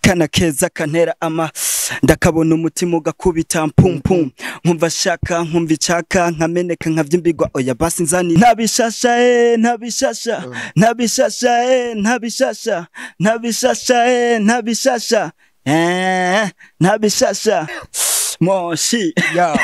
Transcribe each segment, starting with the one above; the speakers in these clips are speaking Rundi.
Kana keza kantera ama ndakabona umutima ugakubita pum pum, nkumva shaka nkumva icaka nkameneka nkavyimbigwa, oya basi nzani ntabishasha ntabishasha ntabishasha ntabishasha ntabishasha ntabishasha ntabishasha moshi yeah.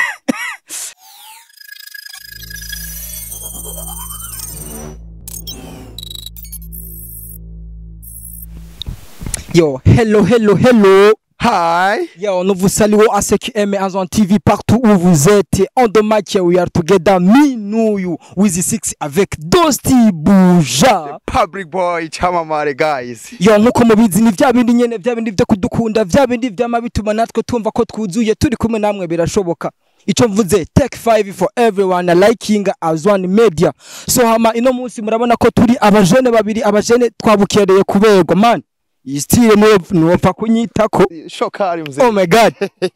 Yo, hello, hello, hello. Hi. Yo, nous vous saluons à ceux qui aiment Azwan TV partout où vous êtes. On the mic, we are together, me, nous, you, with the six avec Dosti Buja. The public boy, chamamare guys. Yo, nkuko mubizi ni vya bindi nyene, vya bindi vyo kudukunda, vya bindi vyama bituma natwe tumva ko twuzuye, turi kumwe namwe birashoboka. Ico mvuze take 5 for everyone liking Azwan Media. So hama ino munsi murabona ko turi abajene babiri, abajene twabukereye kuberwa man. Istire nuwapfa kunyitako shokari mzee. Oh my god.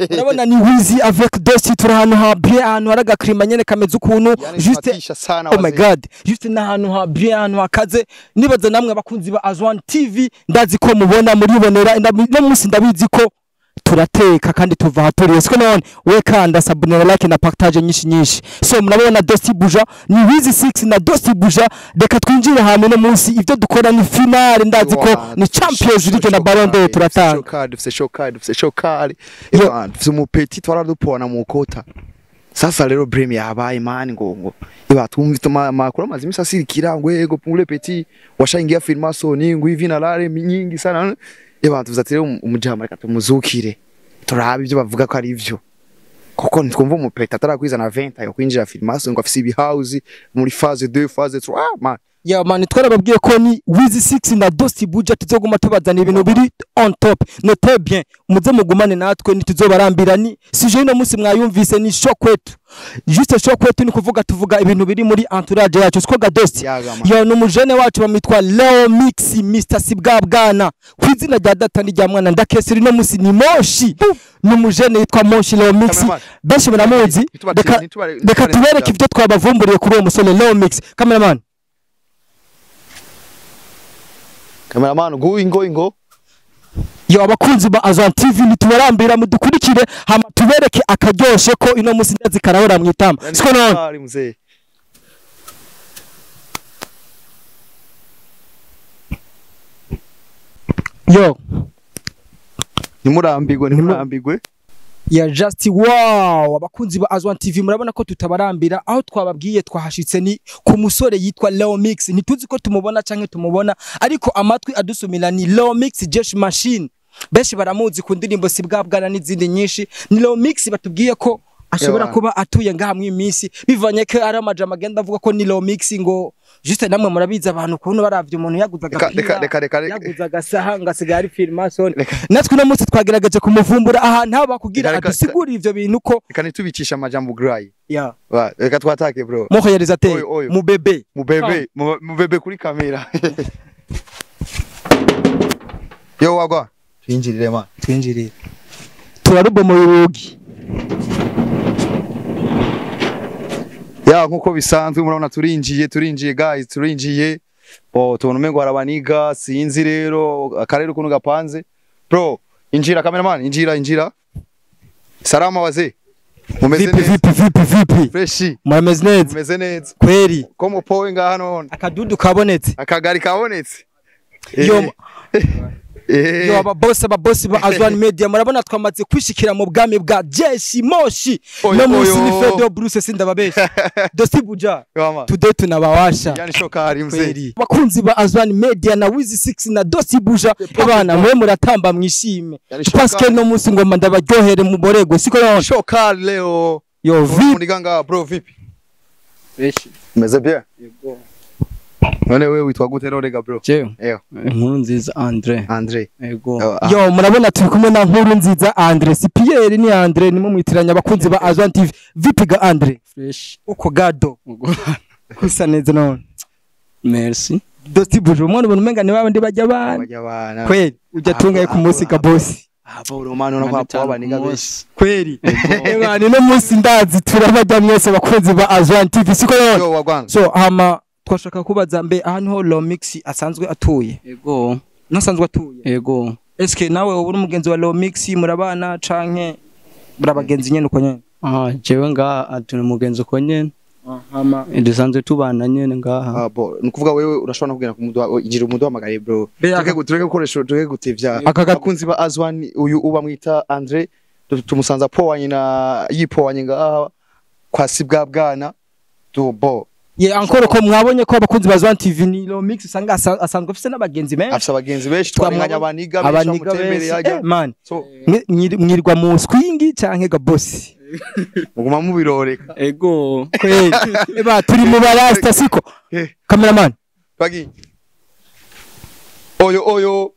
Urabona ni Wizi avec Dosti, turi ahantu ha bien, ahantu hari agakrima nyene kameze ukuntu juste sana. Oh my god, juste n'ahantu ha bien, ahantu hakaze. Nibaza namwe abakunzi ba Azwan TV ndazi ko mubona muribonera, no munsi ndabizi ko turateka kandi tuva haturiye. Siko none we kanda sabonera, like na partage nyinshi nyinshi. So murabona Dosti Buja ni Wizi 6 na Dosti Buja. Reka twinjire hamwe no munsi, ivyo dukora ni finale, ndazi ko ni Champions League na Ballon d'Or turatanga. Shokari dufise, shokari dufise, shokari dufise umupeti twaradupona mu kota. Sasa rero Bremi yabaye man ngo iba twumvise makuru amazi imisasirikira ngo yego pungule petit washaingia filmason ngo hivi na lare nyingi sana. Eba tuzatire umujama reka tumuzukire turabe ibyo bavuga ko ari ivyo, kuko ntwumva umupeta atarakwiza na 20 yo kwinjira filmason ngo afise ibihouse muri phase 2 phase 3. Ah man, yeah man, twarababwiye ko ni Wizi 6 na Dosti Buja tuzoguma tubazana ibintu biri on top. Note bien, muze mugumane natwe ntituzobarambira. Ni sije ino munsi mwayumvise ni show kwetu, juste show kwetu ni kuvuga tuvuga ibintu biri muri entourage yacu. Siko ga Dosti yo ni umujene wacu bamitwa Leo Mix Mr Sibwabwana kwizina rya data ni rya mwana ndakesiri. No munsi ni Moshi, ni umujene yitwa Moshi Leo Mix, benshi muramuzi. Reka tubereke ibyo twabavumburiye kuri uwo musore Leo Mix. Cameraman, cameraman, go ingo ingo. Yo abakunzi ba Azwan TV nitubarambira, mudukurikire hama tubereke akaryoshe ko ino munsi ndazi karahora mwitama. Siko none mzee. Yo nimurambirwe, nimurambirwe. Ya just wow, abakunzi ba Azwan TV murabona ko tutabarambira. Aho twababwiye twahashitse ni ku musore yitwa Leo Mix. Ntituzi ko tumubona canke tumubona, ariko amatwi adusumira ni Leo Mix Jesh Machine. Benshi baramuzi ku ndirimbo Sibwabwana n'izindi nyinshi. Ni Leo Mix batubwiye ko ashobora kuba atuye ngaha mu iminsi, bivanye ko ari amajama agenda avuga ko ni Leo Mix ngo juste namwe murabizi abantu kuntu baravye umuntu yaguza agapira, yaguza agasaha ngasigaye ari filmason. Natwe no munsi twagerageje kumuvumbura ahantu haba kugira adusigurire ivyo bintu ko reka nitubicisha amajambo gray. Yeah. Reka twatake bro. Mokoyereza mu bebe, mu bebe, mu bebe kuri kamera. Yo wagwa twinjirire man, twinjirire. Turarubomo urugi. Ya nkuko bisanzwe murabona turinjiye, turinjiye guys, turinjiye. Bo tubona umengo harabaniga, sinzi rero akarere ukuntu gapanze. Bro, injira cameraman, injira injira. Salama wazee. Mumeze neza. Vipi vipi vipi. Fresh. Mumeze neza. Mumeze neza. Kweri. Ko mupowe ngaha none. Akadudu kabonetse. Akagari kabonetse. Yo Yo ababosi ba Azwan Media murabona twamaze kwishikira mu bwami bwa Jeshi Moshi. No munsi ni Fedo Bruce sindababesha. Dosti Buja. Today tunabawasha. Yani shokari mzee. Bakunzi ba Azwan Media na Wizi 6 na Dosti Buja abana mwe muratamba mwishime. Parce que no munsi ngoma ndabaryohere muboregwe siko none. Shokari leo. Yo vipi muniganga bro vipi? Fresh. Meze bien. Yego. None wewe witwa gute rero rega bro? Jewe. Eyo. Inkuru nziza Andre. Andre. Yego. Yo murabona turi kumwe na Nkuru nziza Andre. Si Pierre ni Andre nimwe mwitiranya abakunzi ba Azwan TV. Vipi ga Andre? Fresh. Uko gado. Kusa neza none. Merci. Dosti Buja umwana ubona umenga ni babandi bajya abana. Bajya abana. Kweli ujya tungaye ku munsi ka boss. Abo romano no kwa abaniga benshi. Kweli. Ebana no munsi ndazi turabajya mwese abakunzi ba Azwan TV siko none. Yo wagwanga. So hama twashaka kubaza mbe ahantu ho Leo Mix asanzwe atuye. Yego. Nasanzwe atuye. Yego. Eske nawe ubu uri umugenzi wa Leo Mix, murabana canke murabagenzi nyene uko nyene? Ah, jewe ngaha turi mugenzi uko nyene. Hama Dusanzwe tubana nyene ngaha. Ah, bo nukuvuga wewe urashobora no kugenda kumuduha, igira umuduhamagare bro. Tureke gukoresha, tureke gutevya. Abakunzi ba Azwan, uyu uba mwita Andre, tumusanza powanye na yipowanye ngaha kwa sibwa bwana tu bo. Ye encore ko mwabonye ko abakunzi ba Azwan TV ni Leo Mix usanga asanzwe afise n'abagenzi benshi. Afise abagenzi benshi, twarenganya abaniga benshi abaniga bamutembereye benshi. hajya. Man, So mwirwa mu swingi canke ga boss? Muguma mubiroreka. Ego. Kweli. Eba turi mu barasta siko. Cameraman. Bagi. Oyo oyo.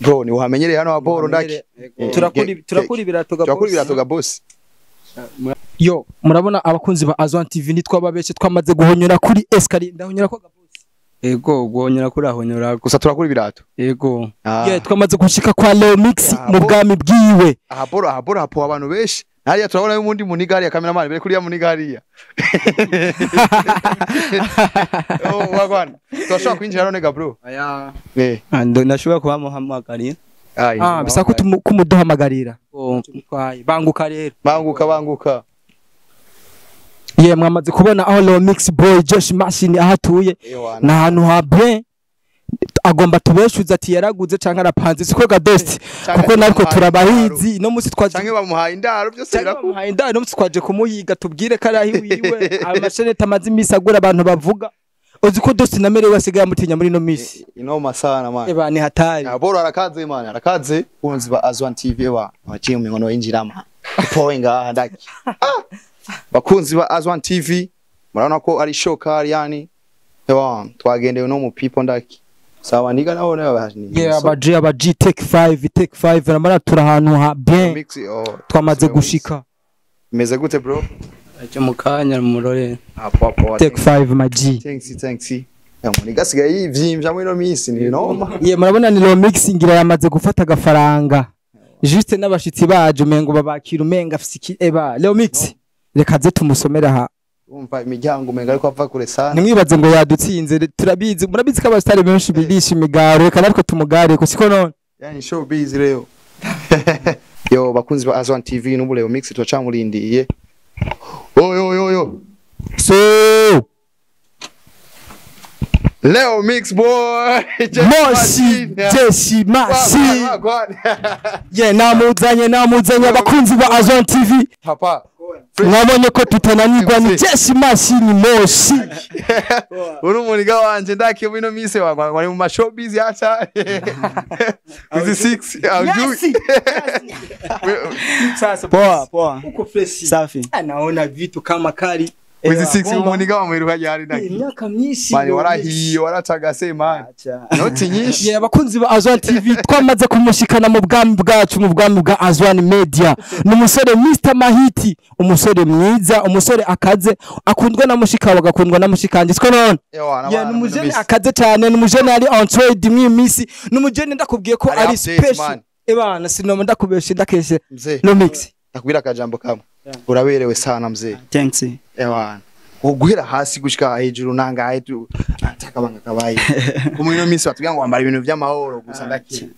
Bro, ni uhamenyereye hano aboro ndaki. Turakuri ibirato ga boss. Turakuri ibirato ga boss. Yo, murabona abakunzi ba Azwan TV nitwababeshe, twamaze guhonyora kuri escalier, ndahonyora ko ga boss. Ego, guhonyora kuri ahonyora. Gusa turakuri ibirato. Ego. Yeah, twamaze gushika kwa Leo Mix mu bwami bwiwe. Aha boro, aha boro hapo abantu benshi. Hariya turabona y'umundi muniga hariya, cameraman bere kuriya muniga hariya. Oh wagwan. Turashobora kwinjira none ga bro? Aya. Eh. Ndashobora kubamuhamagarira. Ah, bisa ko kumuduhamagarira. Twaye banguka rero. Banguka banguka. Ye mwamaze kubona aho Leo Mix Boy Josh Machine ahatuye. Na hantu ha bien. Agomba tubeshuza ati yaraguze canke arapanze siko ga best, kuko nariko turabahizi no musi twaje canke bamuhaye indaro byose biramuhaye indaro, no musi twaje kumuyiga tubwire ko arahi wiwe amashenete amaze imisi agura abantu bavuga uzi ko dosi namerewe asigaye amutinya muri no misi inoma sana man. Eba ni hatari. Aboro arakaze man, arakaze kunzi ba Azwan TV wa abaciye mu ngono yinjirama poinga ndaki. Bakunzi ba Azwan TV murabona ko ari shokari yani ewa twagendewe no mu people ndaki. Sawa niga nawo nawe bahani. Yeah, aba G take 5 take 5 ramara turahantu ha bien. Twamaze gushika. Meze gute bro? Aje mukanya murore. Apo apo. Take 5 my G. Thanks thanks. Ya muniga sigaye yivyimbya muri no minsi ni noma. Yeah, murabona ni Leo Mix ngira yamaze gufata agafaranga. Juste n'abashitsi baje umengo babakira umenga afise eba Leo Mix. Reka ze tumusomera ha. Umva imiryango umenga ariko ava kure sana. Nimwibaze ngo yadutsinze, turabizi murabizi ko abastari benshi birisha imigaro, reka natwe tumugare ko siko none. Yani showbiz rero. Yo bakunzi ba Azwan TV n'ubu Leo Mix turacamurindiye. Oyo oyo oyo. So Leo Mix boy. Moshi Jeshi Mashi. Yeah, namuzanye abakunzi ba Azwan TV. Papa. Mwabonye ko tutananirwa ni Jeshi Mashi ni Moshi. Uri umuniga wanje ndakiye muri no mise wari mu showbiz yacha. With 6 aujui. Sasa poa poa. Uko fresh. Safi. Anaona vitu kama kali. With 6 umuniga wa mwiruka yari ndaki. Imyaka myinshi. Mani warahiye waratagase man. Noti nyinshi. Yeah, abakunzi ba Azwan TV twamaze kumushikana mu bwami bwacu, mu bwami bwa Azwan Media. Ni umusore Mr Mahiti, umusore mwiza, umusore akaze, akundwa na mushikawe agakundwa na mushikanje. Siko none. Yeah, ni umujene akaze cyane, ni umujene ari on trade mwi misi, ni umujene ndakubwiye ko ari special. Ebana sinoma ndakubeshe ndakeshe. No mix. Ndakubwira akajambo kamwe. Uraberewe sana mzee. Thanks. Ewana. Uguhera hasi gushika hejuru nangahe tu atakabanga kabaye. Kumwe no misi batubwira ngo wambara ibintu by'amahoro gusa ndaki.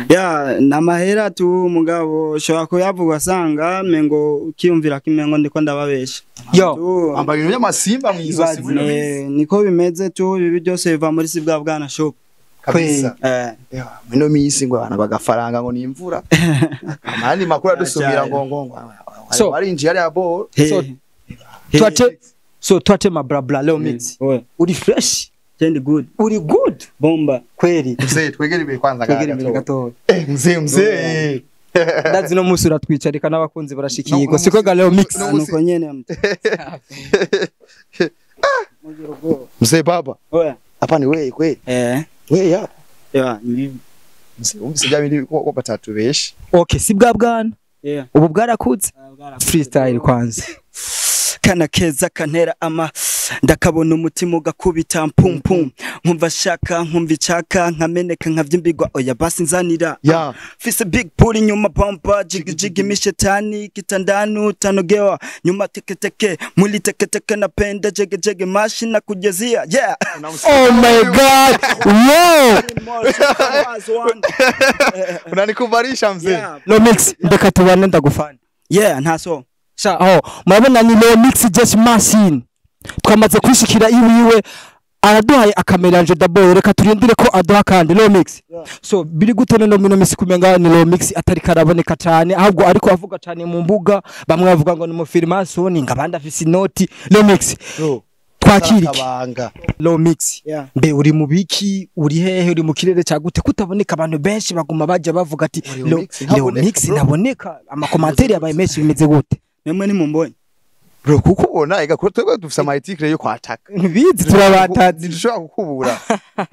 Ya namahera tu mugabo shobora kuyavuga sanga mengo ukiyumvira kimengo ndiko ndababesha. Yo wambara ibintu by'amasimba mwizosi muri misi. Niko bimeze tu ibi byose biva muri si bwa bwana shop. Kabisa. Mino misi ngo abantu bagafaranga ngo ni imvura. Amani makuru adusumira ngo ngo. So warinjiye ari abo. So tuache mabrabla Leo Mix. Uri fresh? Tendi good. Uri good? Bomba. Kweli. Mzee twegere imbere kwanza gato. Twegere imbere gato. Mzee. Ndazi no musi uratwicarika n'abakunzi barashikirwa. Siko ga Leo Mix. Nuko nyene. Mzee baba. Oya. Hapa ni wewe kweli? Eh. Wewe hapa. Yeah, ni mzee umse byabindi ko batatu beshi. Okay, si bwa bwana. Yeah. Ubu bwarakuze. Freestyle kwanza. Kana keza kantera ama Ndakabona umutima ugakubita pum pum, nkumva shaka, nkumva icaka, nkameneka nkavyimbigwa, oya basi nzanira. Yeah. Fise big pool inyuma pompa jigi jigi mishetani kitandanu tanogewa nyuma teketeke mwili teketeke napenda jege jege mashi na kujezia, yeah. Oh my God, wow. Unanikubalisha mzee. Yeah. Lomix, ndeka tubane, ndagufana. Yeah, ntaso. Sha oh, murabona ni Lomix Just Machine, twamaze kwishikira iwiwe, araduhaye akameranje d'abord, reka turindire ko aduha kandi. Lomix, so biri gute no mino misi kumenga ni Lomix atari karaboneka cyane, ahubwo ariko avuga cyane mu mbuga, bamwe bavuga ngo ni umufirmasoni, ngo abandi afise inoti. Lomix, Bro, twakira iki? Akabanga. Lomix, Yeah. mbe uri mu biki? Uri hehe? Uri mu kirere cya gute kutaboneka? Abantu benshi baguma bajya bavuga ati Lomix ntaboneka, Lomix bro. ntaboneka, amakomantere yabaye menshi, bimeze gute? Nemwe nimumbonye. Bro, kuko ubona ega kuri twebwe dufise ama article yo kwataka. Ntibizi, turabatazi. Ntidushobora kukubura.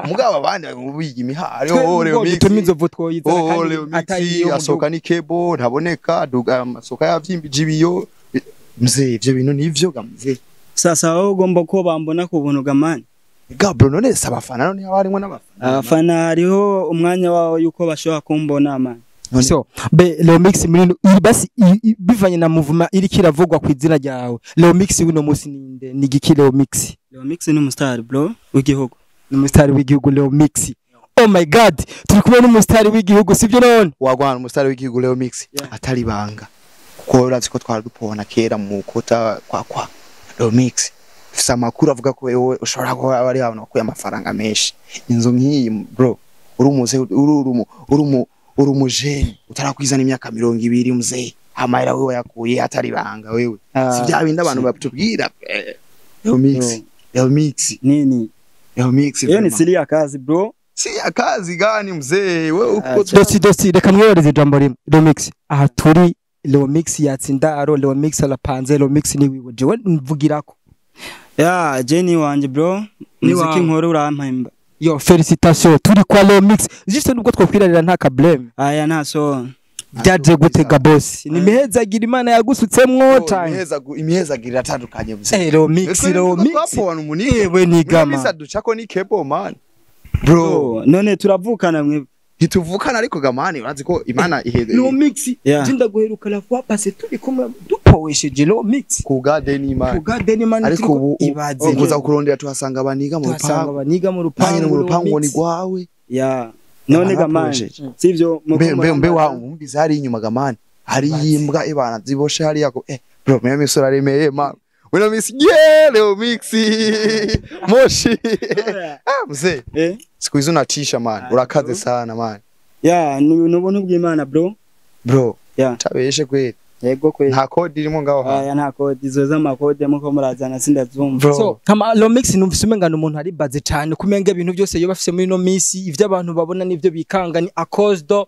Mugabo abandi biga imihari. Oh, Leo Mix. Dutuma inzovu twoyizana Oh, kandi Leo Mix atari iyo mu asohoka ni cable ntaboneka, duga asohoka yavyimbije ibiyo. Mzee, ivyo bintu nivyo ga mzee. Sasa wowe ugomba ko bambona ku buntu gamani. Ga bro, none se abafana, none haba harimwo n'abafana? Abafana hariho umwanya wawo yuko bashobora kumbona man. None- So be Lomix muri basi bivanye na movement iriko iravugwa ku izina ryawe, Lomix wino munsi ninde? Ni giki Lomix? Lomix ni umustar bro w'igihugu. Ni umusitari w'igihugu Lomix. Oh my God, turi kumwe n'umusitari w'igihugu, sibyo none? Wagwana, umusitari w'igihugu Leo Mix. Yeah. Atari banga, kuko urazi ko twari dupona kera mu kota kwa Leo Mix. Ufise amakuru avuga ko wewe ushobora kuba ari abantu bakuye amafaranga menshi, inzu nk'iyi bro, uri umuze, uri umujene utarakwizana imyaka 20, mzee, amahera wewe yakuye atari banga wewe? Si bya bindi abantu batubwira, Leo Mix, Leo Mix? Nini? Leo Mix, Hiyo ni vraiment. siri ya kazi bro. Si ya kazi gani mzee, wewe uko Dosi dosi, reka mwihereze ijambo rimwe. Lomix, aha turi Lomix yatsinda aro, Lomix arapanze, Lomix ni wiwe, jewe mvugirako. Yeah, je ni wanje bro. Ni Muziki wawe. nkora urampemba. Yo, felicitation, turi kwa Lomix juste, nubwo twokwirarira nta kableme. Aya ntaso. Byaje gute ga boss? Ni mihezagira Imana yagusutsemwo cyane? Imihezagiro iratandukanye mzee. Eh, Lomix, Lomix. Twapona umunike. Ewe nigama. Misa ducako ni cable man. Bro, Bro, none turavukana mwe? ntituvukana ariko gamani urazi ko Imana iheze. Lomix, Yeah. je ndaguheruka la fois passée turi kumwe dupowesheje Lomix. Ku garden imana. Ku garden man. Ariko ubu ibaze. uza kurondera tuhasanga abaniga mu tuhasanga rupangu. abaniga mu Nanjye rupangu. mu rupangu ngo ni Lomix. gwawe. Yeah. None gamani. Baraposheje. Sivyo? Mbe wa umbize hari inyuma gamani. Hari imbwa ibana ziboshe hariya ko bro, mwe misora remeye ma. Wena misi yeah, Leo Mix. Moshi. Ah mzee, Eh? siku hizi unatisha man. Urakaze sana man. Yeah, ni ubuntu bw'Imana bro. Bro, Yeah. tabeshe kweli. Yego kweli. Nta kodi irimo ngaho hantu. Aya nta kode, izo z'amakode muko murazana sindazumva. Bro. So kama Lomix numvise umenga ni umuntu ari baze cyane, kumenga ibintu byose iyo bafise muri no misi, ivyo abantu babona nivyo bikanga ni à cause de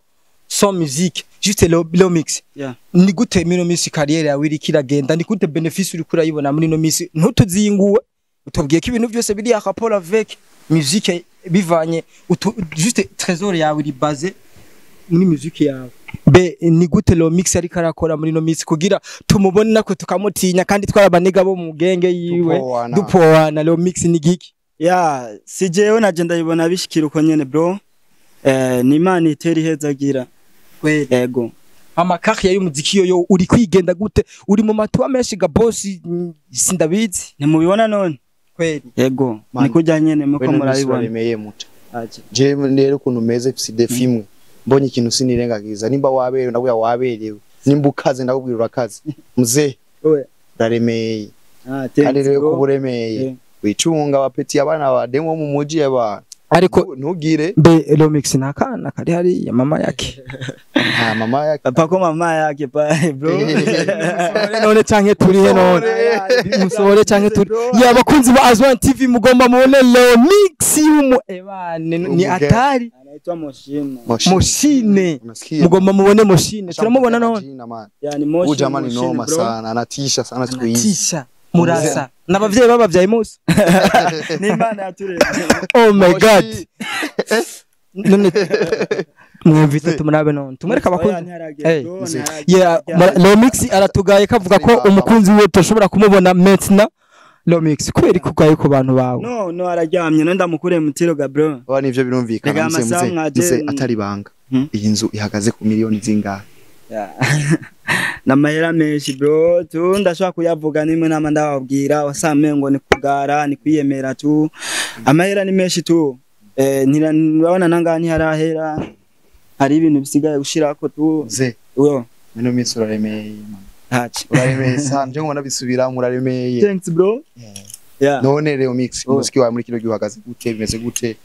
son musique juste. Lomix, Yeah. ni gute muri no misi carrière yawe iriko iragenda? Ni gute bénéfice uriko urayibona muri no misi? Ntutuzinguwe, utubwiye ko ibintu byose biri à rapport avec musique, bivanye juste trésor yawe iri basé muri musique yawe. Be ni gute Lomix ariko arakora muri no misi kugira tumubone nako tukamutinya kandi twarabaniga bo mu genge yiwe? Dupowana. Dupowana, Lomix ni giki? Yeah, si jewe naje ndabibona bishikira uko nyene bro. Ni Imana itera ihezagira. Kweli. Yego. Amakariya y'umuziki yo uri kwigenda gute? Uri mu matuwa menshi ga boss, sindabizi. Ntimubibona none? Kweli. Yego. Man. Ni kurya nyene muko Wena murabibona. murabibona muta. Aje. Je rero ukuntu meze mfise defi imwe. Mbonye ikintu sinirengagiza, nimba waberewe ndakubwira waberewe, nimba ukaze ndakubwira urakaze mzee. Oya. Uraremeye. Ah, Kandi thanks rero bro. kuba uremeye, wicunga abapeti, abana ba demo mu muji abantu. Ariko ntugire be Lomix ni akana kari hariya mama yake. Nta mama yake. Papa ko mama yake pa bro. None canke turihe none? Musohore canke turi ya abakunzi ba Azwan TV, mugomba mubone Lomix y'umu ebane ni Umugeni. atari. Anaitwa Moshina. Moshine. Unasikia? Mugomba mubone Moshine, turamubona none. Jina, man. Yani Moshi. Huyu jamaa ni Moshine, noma bro. sana, anatisha sana siku hizi. Tisha murasa n'abavyeyi babavyaye musa. Ni Imana yaturemye. Oh my God. Moshi. None mwumvise, tumurabe none, tumwereke Oya, abakunzi. ntiharagera, Hey. bro, Mzee. ntiharagera. Yeah, Lomix aratugaye kavuga ko umukunzi we tutashobora kumubona maintenant. Lomix, kubera ko ugaye ku bantu bawe. No, no, araryamye, no ndamukure mutiro ga bro. Aba nivyo birumvikana. Rega Mzee, amasaha mzee, mwaje- mzee, atari banga. Iyi nzu ihagaze ku miliyoni zingahe? Yeah. N'amahera menshi bro, tu ndashobora kuyavuga nimwe nama ndababwira wasame ngo ni kugara ni kwiyemera tu. Amahera ni menshi tu. Ntirabona nangaha ntiharahera, hari ibintu bisigaye gushirako tu. Mzee, Yo, mino minsi uraremeye man. ntaci. Uraremeye sana, je ngona bisubiramo, uraremeye. Thanks bro. Yeah. None Leo Mix, Oh. umuziki wawe muri kino gihe uhagaze gute, bimeze gute?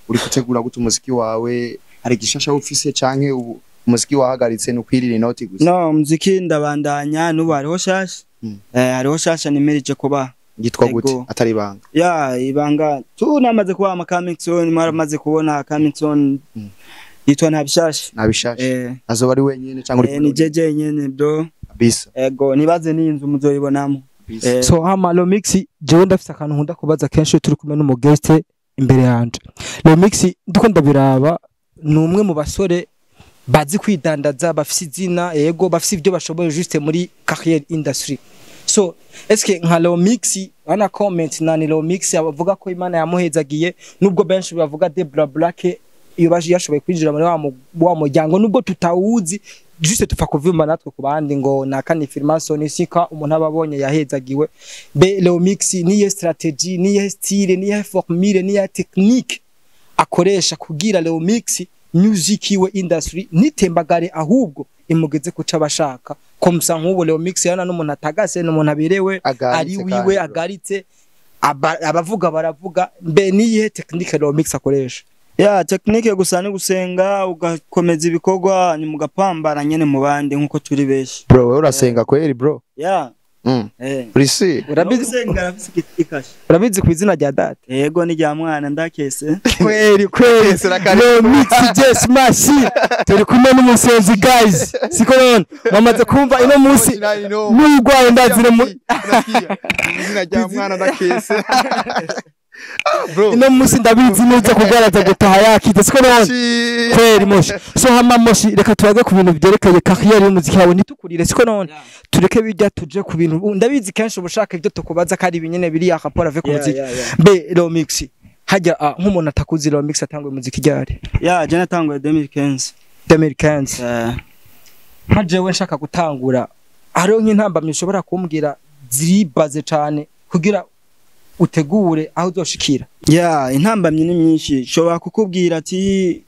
Uri gutegura gute umuziki wawe? Hari igishasha ufise canke ubu umuziki wahagaritse ni ukwirira inoti gusa? No, muziki ndabandanya n'ubu hariho shasha. Hariho shasha nimirije kuba. Yitwa gute? Ego. Atari ibanga. Ya, ibanga tu namaze kuba ama coming soon, mwaramaze kubona coming soon. Yitwa Ntabishasha. Ntabishasha. Azoba ari wenyene canke uri Ni jeje nyene bro. Kabisa. Ego, nibaze n'inzu muzoyibonamo. Kabisa. So hama Lomix, jewe ndafise akantu nkunda kubaza kenshi iyo turi kumwe n'umuguest imbere yanje. Lomix ndiko ndabiraba ni umwe mu basore bazi kwidandaza, bafise izina, yego bafise ibyo bashoboye juste muri carrière industry. So eske nka Lomix ana comment na ni Lomix abavuga ko Imana yamuhezagiye, nubwo benshi bavuga de bla bla ke iyo baje yashoboye kwinjira muri wa muryango, nubwo tutawuzi juste tupfa kuvuma natwe ku bandi ngo nakani firmason sika umuntu ababonye yahezagiwe. Be Lomix niye strategy, niye style, niye formule, niye technique akoresha kugira Lomix music iwe industry nitembagare, ahubwo imugeze kuca abashaka komsa nk'ubu Lomix yana n'umuntu atagase, n'umuntu aberewe Agaritse ari kandi, wiwe bro. agaritse, abavuga baravuga. Mbe niyihe technique Lomix akoresha? Ya, technique gusa ni gusenga ugakomeza ibikorwa ni mugapambana nyene mu bandi nkuko turi benshi. Bro, wewe urasenga kweli bro? Ya. Uri si? Urabizi Usenga arafise ikashe. Urabizi ku izina rya data? Yego, ni rya mwana ndakese. Kweli kweli. Ese rakari. Lomix Jess Machine turi kumwe n'umusenzi guys, siko none mwamaze kumva ino munsi n'urwaye ndazire mu Unasikia? Izina rya mwana ndakese. Ah, bro. Ino munsi ndabizi neza kugwaraza gutaha yakize, siko none? Kweli moshi. So hama moshi, reka tubaze ku bintu byerekeye carrière y'umuziki wawe, ntitukurire, siko none? Tureke bijya tuje ku bintu ndabizi kenshi ubushaka ibyo tukubaza ko ari ibinyene biri ya rapport avec umuziki. Mbe Lomix hajya nk'umuntu atakuzi, Lomix atanguye umuziki ryari? Ya, je natanguye 2015. 2015? Nka jewe nshaka gutangura, hariho nk'intambamyi ushobora kumbwira ziribaze cane kugira utegure aho uzoshikira? Ya, intambamyi ni myinshi. Nshobora kukubwira ati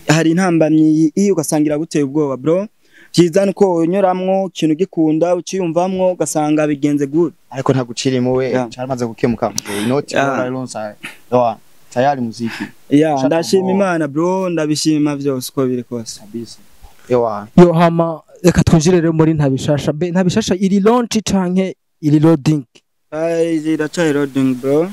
hari intambamyi iyi, ugasanga iraguteye ubwoba bro. Byiza nuko unyuramwo ikintu gikunda uciyumvamwo ugasanga bigenze good. Ariko ntagucirimo we, cyaramaze gukemuka. Inoti uraronsa. Yoa, tayari muziki. Ya, Ushaka ndashima Imana bro, ndabishima byose uko biri kose. Kabisa. Yoa. Yo hama reka twinjire rero muri Ntabishasha. Mbe Ntabishasha iri launch canke iri loading? Ai, iracari loading bro.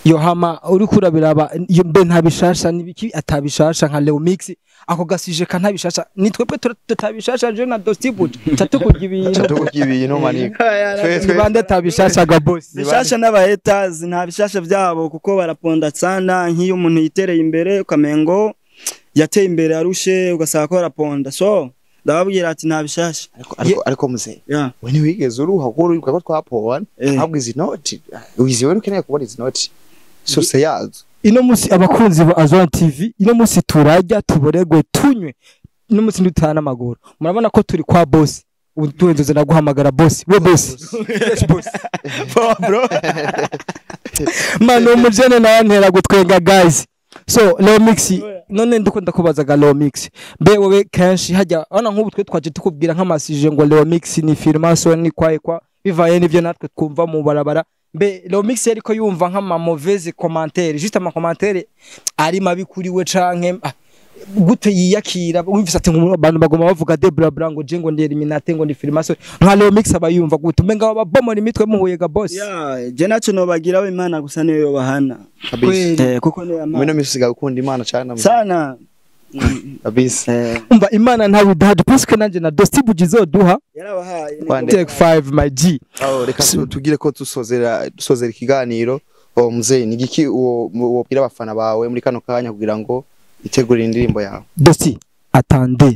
Yo hama uriko urabiraba iyo, mbe Ntabishasha nibiki atabishasha nka Leo Mix? Ako gasije ka Ntabishasha ni twebwe tutabishasha, je na Dostibut catukurya ibintu. Catukurya ibintu manika. Twe Ni twe bande atabishasha ga boss? Bishasha n'abahaters nta bishasha byabo kuko baraponda sana, nk'iyo umuntu yitereye imbere ukamengo yateye imbere arushe, ugasanga ko baraponda, so ndababwira ati nta bishasha. Ariko mzee. Yeah. We ntiwigeze uruha kuko uribuka ko twapowana? Ahubwo izi noti wizi wewe ukeneye kubona izi noti sose yazo. Ino musi abakunzi ba Azwan TV, ino musi turajya tuboregwe tunywe, ino musi ndutana amaguru. Murabona ko turi kwa boss. Ubu tuwenzoze naguhamagara boss, we boss. Yes boss. Bro. Man, umujene nawe ntera gutwenga guys. So Leo Mix, none ndiko ndakubazaga Leo Mix, mbe wowe kenshi hajya ona nk'ubu twe twaje tukubwira nk'amasije ngo Leo Mix ni firmason ni kwaye kwa bivaye n'ivyo natwe twumva mu barabara. Mbe Leo Mix yariko yumva nk'ama mauvaise commentaire, juste ama commentaire ari mabi kuri we, canke gute yiyakira wumvise ati ngo abantu bagoma bavuga de bla bla ngo je ngo ndi eliminate ngo ndi firmason? Nka Leo Mix aba yumva gute, mbe ngabo babomora imitwe muhuye ga boss? Yeah, je naco nobagira we Imana gusa niyo yobahana. Kabisa. Kweli. Kuko niyo Mwe yamana no misi gukunda Imana cyane sana. Kabisa. Umva Imana ntawe idahaje parce que nanje na Dosti izoduha. Yarabahaye. Kwande. Take 5 my G. Aho reka tugire ko dusozera ikiganiro. O mzee, ni igiki uwo wobwira abafana bawe muri kano kanya kugira ngo itegurire indirimbo yawe? Dosti, attendez.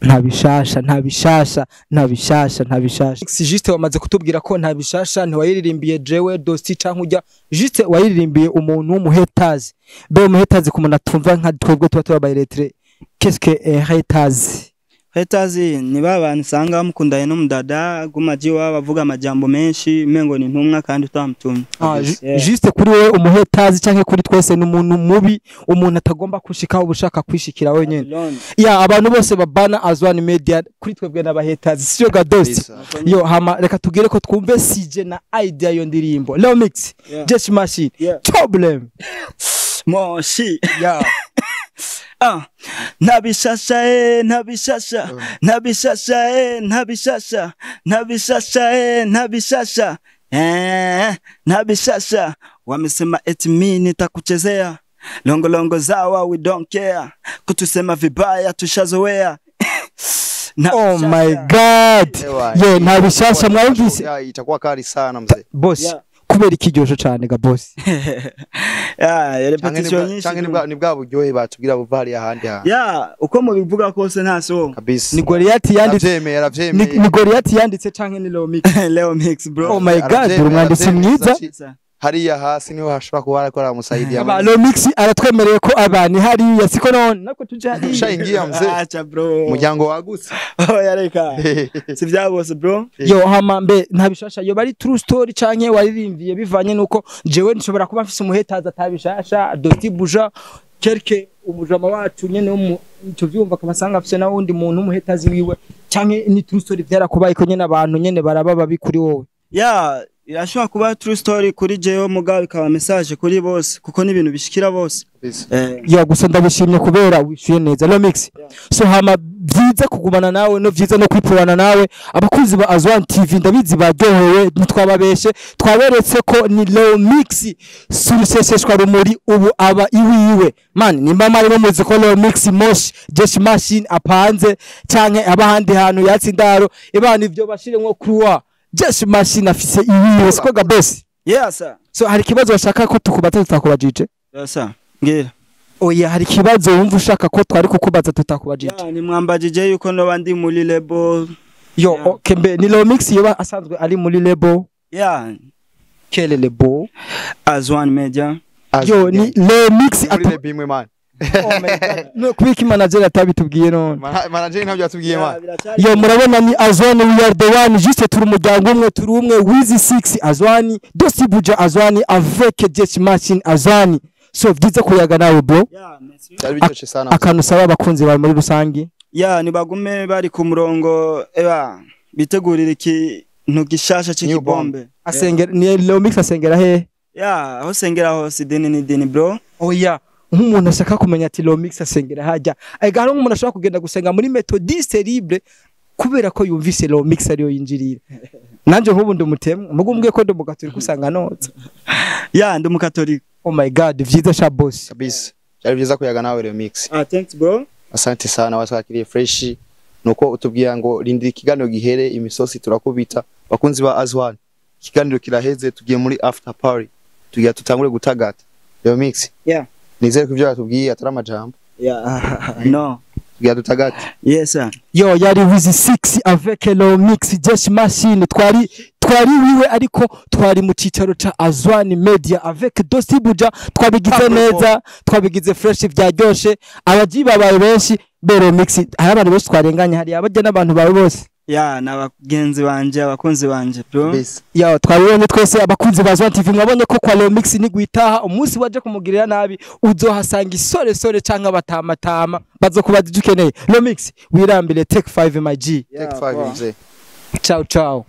Nta bishasha, nta bishasha, nta bishasha, nta bishasha. Si juste wamaze kutubwira ko nta bishasha, ntiwayiririmbiye jewe Dosti canke ujya, juste wayiririmbiye umuntu w'umuhetazi. Be umuhetazi ku muntu atumva nka twebwe tuba tubabaye lettre, qu'est-ce que un hetazi? Haters ni ba bantu usanga bamukundanye n'umudada guma jiwa bavuga amajambo menshi mengo ni ntumwa kandi utamutumye. Ah, Yeah. juste kuri wewe umuhetazi canke kuri twese ni umuntu mubi, umuntu atagomba kushikaho ubushaka kwishikira wenyene. Babylon. Ya abantu bose babana Azwan Media kuri twebwe n'abahetazi, siyo ga Dosti? Yo, hama reka tugire ko twumve CJ na idea yo ndirimbo Leo Mix. Yeah. Jesh Machine. Yeah. Problem. Moshi. Yeah. Ah, ntabishasha ntabishasha, ntabishasha ntabishasha, ntabishasha ntabishasha, ntabishasha. Wamesema eti mimi nitakuchezea longolongo zawa, we don't care, kutusema vibaya tushazoea. Oh my God. Yo, ntabishasha mwumvise? Ya, itakuwa kali sana mzee. Boss. Yeah. Kubera ikiryosho cane ga boss. Ya, Canke repetition nyinshi. canke ni bwa buryohe batubwira buva hariya ahandi hantu. Ya, uko mubivuga kose nta so. Kabisa. Ni Goliath yanditse? Aravyemeye, aravyemeye. Ni Goliath yanditse canke ni Leo Mix? Leo Mix, bro. Oh my God, Aravyemeye, uri umwanditsi aravyemeye. mwiza. Hariya hasi niho hashobora kuba arakora musaidia. Aba Leo Mix aratwemereye ko abani hariya siko none nako tuja hariya. Ushaingia mzee. Acha bro. Umuryango wagutse. Oh, yareka. Si vya bose bro. Yo, hama mbe ntabishasha yo bari true story canke waririmviye bivanye nuko jewe nshobora kuba mfise umuhetaza atabishasha, Dosti Buja quelque umujama wacu nyene wo tuvyumva akabasanga afise na wundi muntu w'umuhetazi wiwe, canke ni true story vyarakubaye ko nyene abantu nyene baraba babi kuri wowe? Ya, irashobora kuba true story kuri jewe mugabo ikaba message kuri bose kuko ni ibintu bishikira bose. Ya, gusa ndabishimye kubera wishuye neza Leo Mix. So hama byiza kugumana nawe no byiza no kwipurana nawe. Abakunzi ba Azwan TV ndabizi baryohewe, ntitwababeshe, twaberetse ko ni Leo Mix suruseseshwa rumuri ubu aba iwiwe. Man, nimba mwari muzi ko Leo Mix Moshi Jesh Machine apanze canke aba ahandi hantu yatse indaro ibana, ivyo bashiremwo croix, Jesh Machine afise iwiwe, siko ga boss? Yeah sir. So hari ikibazo bashaka ko tukubaza tutakubajije? Yes sir. Ngira. Oya, hari ikibazo wumva ushaka ko twari kukubaza tutakubajije? Ya, ni mwambajije yuko noba ndi muri label. Yo. Yeah. Okay, mbe ni Leo Mix yoba asanzwe ari muri label? Yeah, Quel label? Azwan Media. Yo, ni Leo Mix Muri label imwe man. Oh my God. No kubika manager atabitubwiye none? Manager ntabyo yatubwiye man. Yo, murabona ni Azwan, we are the one, juste turi umuryango umwe, turi umwe, Wizi 6 Azwani, Dosi Buja Azwani avec Jet Machine Azwani. So byiza kuyaga nawe bro. Yeah, merci. Byari biryoshye sana. Akantu usaba abakunzi bawe muri rusangi? Ya, nibagume bari ku murongo eba bitegurira ikintu gishasha c'ikibombe. Asengera ni Leo Mix asengera he? Ya, aho sengera hose idini ni idini bro. Oya, nk'umuntu ashaka kumenya ati Leo Mix asengera hajya ega, hari nk'umuntu ashobora kugenda gusenga muri Methodiste libre kubera ko yumvise Leo Mix ariyo yinjirira. Nanje nk'ubu ndi umutemwe mugu mbwiye ko ndi umugatolika usanga notsa. Ya, ndi umukatolika. Oh my God, vyiza sha boss. Kabisa. Byari byiza kuyaga nawe Leo Mix. Ah, thanks bro. Asante sana, watwakiriye fresh. Nuko utubwira ngo rindira ikiganiro gihere imisosi turakubita. Bakunzi ba Azwan, ikiganiro kiraheze, tugiye muri after party. Tugiye tutangure gutagata. Leo Mix. Yeah. Nizere ko ibyo yatubwiye atari amajambo. Yeah. No. Tugiye tutagate. Yes sir. Yo, yari Wizi 6 avec Leo Mix Jesh Machine, twari wiwe ariko twari mu cicaro ca Azwan Media avec Dosti Buja. Twabigize neza, twabigize fresh, byaryoshe, abaji babaye benshi. Bero Mix, hari abantu benshi twarenganye hariya, bajya n'abantu bawe bose? Ya, n'abagenzi banje, abakunzi banje bro. Kabisa. Ya, twabibonye twese, abakunzi ba Azwan TV mwabonye ko kwa Leo Mix nigwitaha umunsi waje kumugirira nabi uzohasanga isoresore canke abatamatama bazokubaza ivyo ukeneye. Leo Mix, wirambire, take 5 my G. Take 5 mzee. Ciao ciao.